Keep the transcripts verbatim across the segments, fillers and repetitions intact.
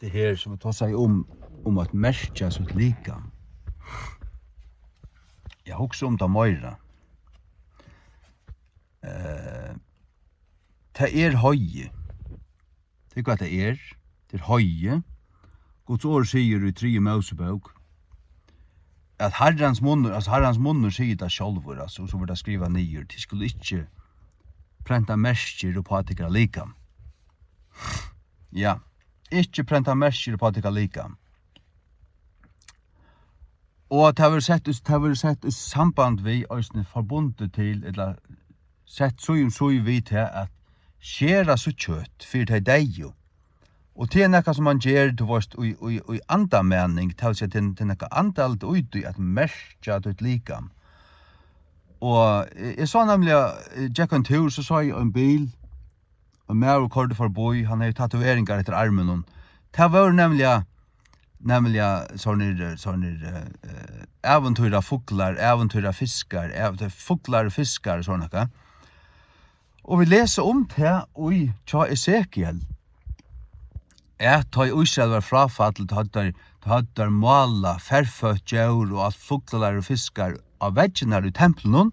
Tað her, sum eg tosaði um, um at merkja sítt likam. Eg hugsi um tað meira. Eh, tað er heiði. Tað er hvat tað er. Tað er heiði. Guds orð sigur í triðju Mósebók, at Harrans munnur, altso, Harrans munnur sigur tað sjálvur, altso, og so verður tað skrivað niður: Tit skulu ikki prenta merkir upp á tykkara likam. Ja, ikki prenta merkir upp á tykkara likam. Og tað verður sett í, tað verður sett í samband við, eisini forbundið til, ella sett síð um síð við tað at skera sítt kjøt fyri tey deyðu. Og tað er nakað, sum man ger, tú veist, í, í, í andamaning, tað vil siga, tað er, tað er nakað andaligt í tí at merkja títt likam. Og eg, eg sá nemliga, eg gekk ein túr, so sá eg ein bil, ein maður koyrdi forbí, hann hevði tatoveringar eftir arminum. Tað vóru nemliga, nemliga sovorðnir, sovorðnir, eh, eh, ævintýrafuglar, ævintýrafiskar, æv-, fuglar og fiskar og sovorðið nakað. Og vit lesa um tað í, hjá Esekiel, at tá ið Ísrael var fráfallið, tá høvdu teir, tá høvdu teir málað ferføtt djór og alt, fuglar og fiskar á veggirnar í templinum,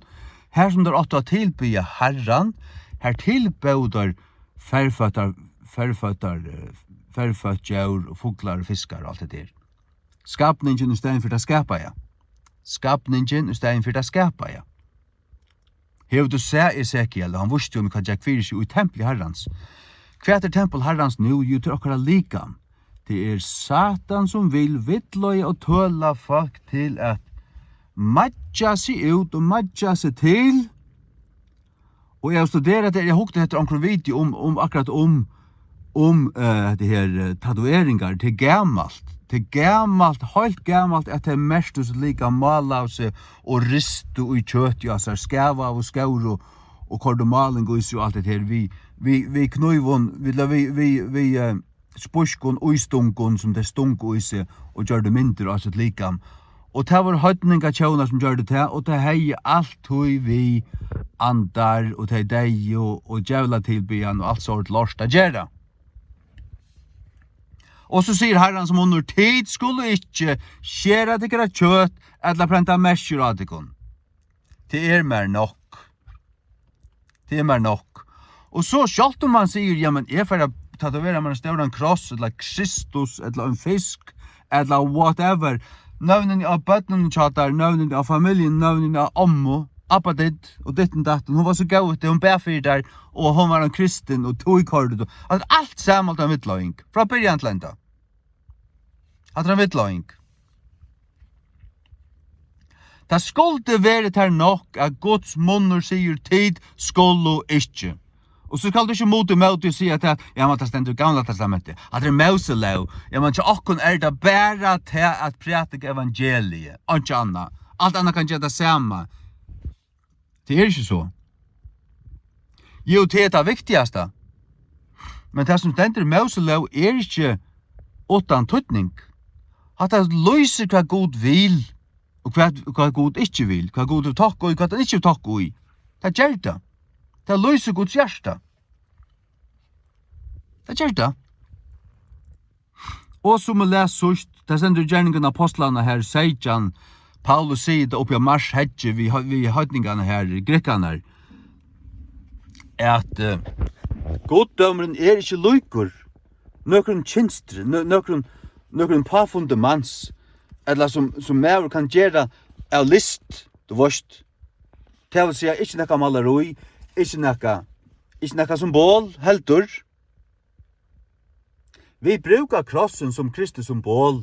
har sum teir áttu at tilbiðja Harran, har tilbóðu teir ferføttar, ferføttar, eh, ferføtt djór og fuglar og fiskar og alt hetta her. Skapningin í staðin fyri tað skapaða. Skapningin í staðin fyri tað skapaða. Hevur tú sæð Esekiel, og hann vísti honum, hvat gekk fyri seg í templi Harrans? Hvat er tempul Harrans nú? Jú, tað er okkara likam. Tað er Satan, sum vil villleiða og tøla fólk til at meiggja seg út og meiggja seg til. Og eg havi studerað tað, eg hugdi eftir onkrum video um, um, akkurát um, um, eh, hetta her, eh, tatoveringar. Tað er gamalt. Tað er gamalt, heilt gamalt, at tey merktu sítt likam, málaðu seg og ristu í kjøtið á sær, skavaðu og skóru og koyrdu máling í seg og alt hetta her. Við, við, við knívum, við, við, við, við, eh, spískum ístungum, sum tey stungu í seg og gjørdu myndir á sítt likam. Og tað vóru heidningakjónar, sum gjørdu tað, og tað hevði altíð við andar og tey deyðu og djevlatilbiðjan og alt sort lort at gera. Og so sigur Harrans munnur: Tit skulu ikki skera tykkara kjøt ella prenta merkir á tykkum. Tað er mær nokk. Tað er mær nokk. Og so sjálvt um hann sigur: Ja, men eg fari at tatovera mær ein stóran kross, ella Kristus, ella ein fisk, ella whatever. Nøvnini á børnunum hjá tær, nøvnini á familjuni, nøvnini á ommu, abba ditt og ditten datten. Hon var so góð við teg, hon bað fyri tær, og hon var ein kristin, og tú koyrdi tú. At alt saman ein villleiðing, frá byrjan til enda. Hatta er ein villleiðing. Tað skuldi verið tær nokk, at Guds munnur sigur: Tit skulu ikki. Og so skalt tú ikki muta ímóti og siga tað: Ja, men tað stendur í Gamla Testamenti. Hatta er Móselóg. Ja, men hjá okkum er tað bara tað at prædika evangeliið, einki annað. Alt annað kann gera tað sama. Tað er ikki so. Jú, tað er tað viktigasta. Men tað, sum stendur í Móselóg, er ikki uttan týdning. Hatta lýsir, hvat Gud vil, og hvat, hvat Gud ikki vil, hvat Gud hevur tokka í, hvat hann ikki hevur tokka í. Tað ger tað. Tað lýsir Guds hjarta. Tað ger tað. Og sum eg las síðst, tað stendur í Gerningarnar Ápostlarnar her, seytjan, Paulus sigur tað uppi á Mars heggi við, við heidningarnar her, grekarnar, at, eh, guddómurin er ikki líkur nøkrum kynstri, nø-, nøkrum, nøkrum páfundi mans, ella sum, sum maður kann gera av list, tú veist. Tað vil siga, ikki nakað málarí, ikki nakað, ikki nakað symbol heldur. Vit brúka krossin sum Kristi symbol.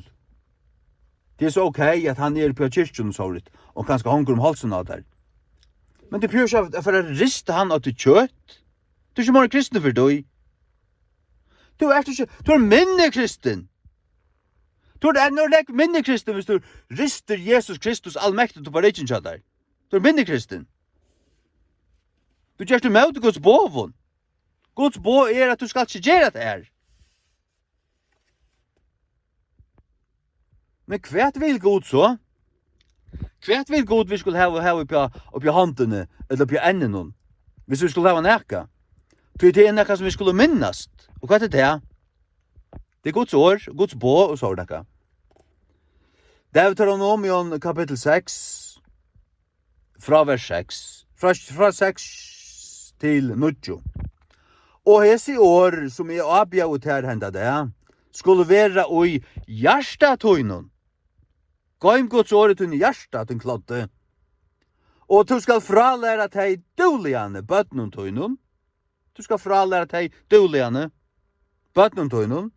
Tað er so ok, at hann er uppi á kirkjuni og sovorðið, og kanska hongur um hálsin á tær. Men tú prøvar ikki at, at fara at rista hann á títt kjøt. Tú ert ikki meira kristin fyri tí. Tú ert ikki, tú ert minni kristin. Tú ert enn, tú ert nógv minni kristin, viss tú ristir Jesus Kristus almektigt upp á ryggjin hjá tær. Tú ert minni kristin. Tú gerst ímóti Guds boðum. Guds boð er, at tú skalt ikki gera tað her. Men hvat vil Gud so? Hvat vil Gud, vit skulu hava, hava uppi á, uppi á hondini, ella uppi á enninum? Viss vit skulu hava nakað. Tí tað er nakað, sum vit skulu minnast. Og hvat er tað? Tað er Guds orð, Guds boð og so er tað. Deuteronomium kapittul seks, frá vers seks, frá, frá seks til níggju. Og hesi orð, sum eg ábjóði tær henda dag, skulu vera í hjarta tínum. Goym Guds orð í tínum hjarta, tín kloddi. Og tú skalt frálæra tey dúgliga børnum tínum. Tú skalt frálæra tey dúgliga børnum tínum.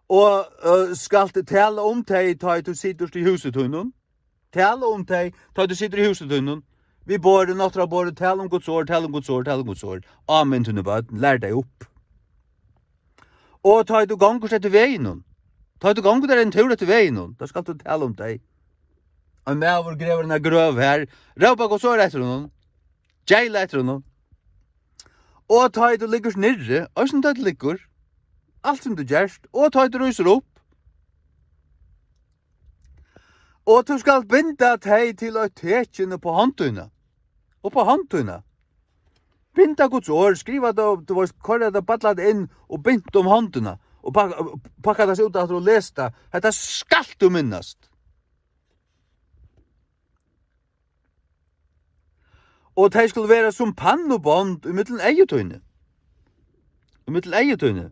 Og, øh, skalt tala um tey, tá ið tú situr í húsi tínum. Tala um tey, tá ið tú situr í húsi tínum. Við borðið, náttborðið, tala um Guds orð, tala um Guds orð, tala um Guds orð. Áminn tíni børn, lær tey upp. Og tá ið tú gongur eftir veginum, tá ið tú gongur tær ein túr eftir veginum, tá skalt tú tala um tey. Ein maður grevur eina grøv her, rópa Guds orð eftir honum, geyla eftir honum. Og tá ið tú liggur niðri, eisini tá ið tú liggur, alt sum tú gert, og tá ið tú rísur upp, og tú skalt binda tey til eitt tekin upp á hond tína. Upp á hond tína. Binda Guds orð, skriva tað, tú veist, koyra tað, balla tað inn og bind um hondina og pakka, pakka tað út aftur og les tað. Hetta skalt tú minnast. Og tey skulu vera sum pannubond í millum eygu tíni. Í millum eygu tíni.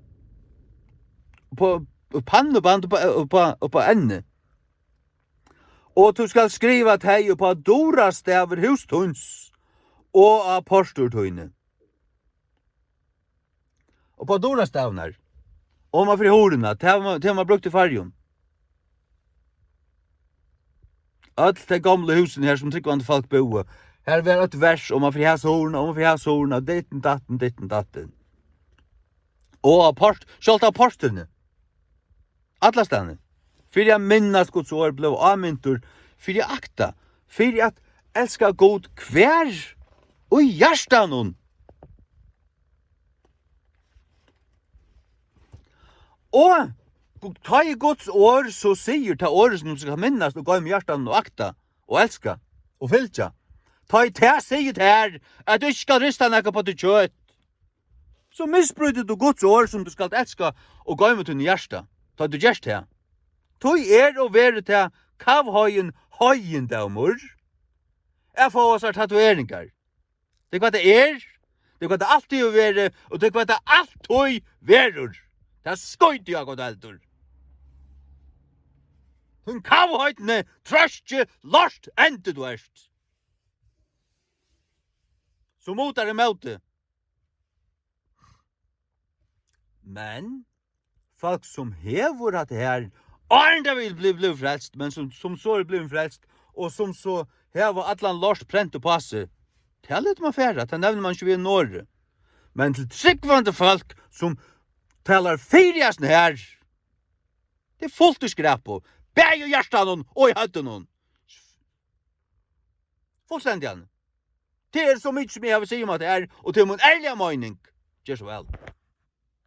Upp á, pannuband upp á, upp á, upp á ennið. Og tú skalt skriva tey upp á durastavir hús tíns og á portur tíni. Upp á durastavirnar. Oman fyri hurðina, tað hava man, tað hava man brúkt í Føroyum. Øll tey gomlu húsini her, sum trúgvandi fólk búðu, har var eitt vers oman fyri hasa hurðina, oman fyri hasa hurðina, ditten datten, ditten datten. Og á port-, sjálvt á portini. Allastaðni. Fyri at minnast Guds orð, blíva ámintur, fyri at akta, fyri at elska Gud hvar í hjartanum. Og tá ið Guds orð so sigur, tað orðið sum tú skalt minnast og goyma í hjartanum og akta og elska og fylgja, tá ið tað sigur tær, at tú ikki skalt rista nakað upp á títt kjøt, so misbrýtur tú Guds orð, sum tú skalt elska og goyma í tínum hjarta, tá tú gert tað. Tí er og verður tað kavheiðin heiðindómur at fáa sær tatoveringar. Tað er hvat tað er, tað er hvat tað altíð hevur verið, og tað er hvat tað altíð verður. Tað skýti eg á, gott heldur. Tín kavheidni, trøski, lort, endi tú ert. Sum mutar ímóti. Men fólk, sum hevur hatta her, áðrenn tað vil bli, blivið frelst, men sum, sum so er blivið frelst, og sum so hava allan lort prent upp á seg, tað letur man fara, tað nevnir man ikki við einum orði. Men til trúgvandi fólk, sum talar fyri hasum her, tað er fult í skræpu, bæði í hjartanum og í høvdinum. Fullstendiga. Tað er so mikið, sum eg havi at siga um hatta her, og tað er mín ærliga meining. Ger so væl.